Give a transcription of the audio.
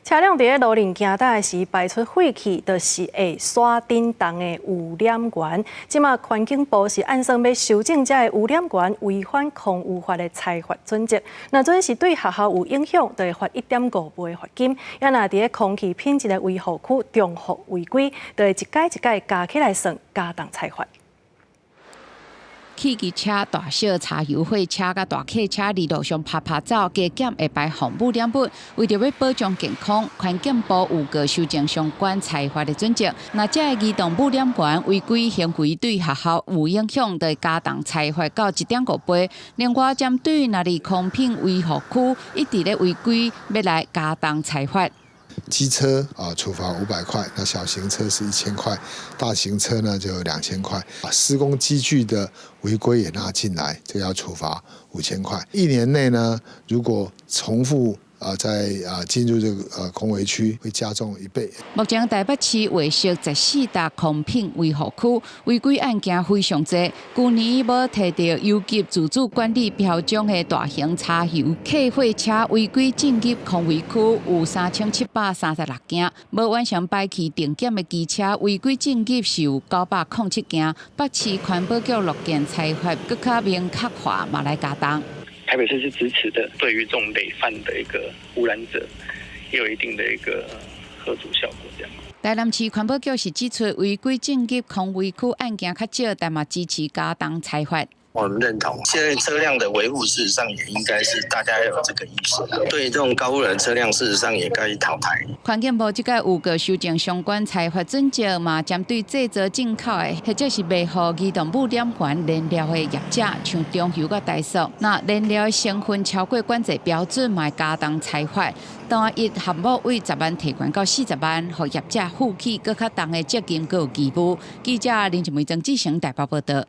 車輛佇咧路面行踏時排出廢氣，就是會徙振動的污染源。這馬環境部是按算欲修正這个污染源違反空污法的裁罰準則。若準是對學校有影響，就會罰1.5倍的罰金；也若佇咧空氣品質的維護區重複違規，就會一改一改加起來算加重裁罰。汽機車、大小柴油貨車佮大客車佇路上拍拍走，加減會排放污染物。為著欲保障健康，環境部有閣修正相關裁罰的準則。若這个移動污染源違規行為對學校有影響，就會加重裁罰到1.5倍。另外，針對若佇空品維護區一直咧違規，欲來加重裁罰。機車啊，處罰500塊，那小型車是1000塊，大型車呢就2000塊。啊，施工機具的違規也納進來，這個要處罰5000塊。一年內呢，如果重複啊，在啊進入這個空危區，會加重一倍。目前台北市劃設14搭空品維護區，違規案件非常濟。舊年無提著優級自主管理標準的大型柴油客貨車違規進入空危區有3736件，無完成排氣定檢的機車違規進入是有907件。北市環保局樂見裁罰閣較明確化，嘛來加重。台北市是支持的，對於這種累犯的一個污染者，也有一定的一個嚇阻效果。這樣。台南市環保局是指出違規進入空危區案件較少，但嘛支持加重裁罰。我們認同，現在車輛的維護，事實上也應該是大家要有這個意識。對這種高污染車輛，事實上也該淘汰。環境部這擺有閣修正相關裁罰準則，嘛針對製造進口的或者是賣予移動污染源燃料的業者，像中油佮台塑，若燃料的成分超過管制標準，嘛會加重裁罰。單一項目為10萬提懸到40萬，予業者負起閣較重的責任閣有義務。記者林靜梅、曾志成台北報道。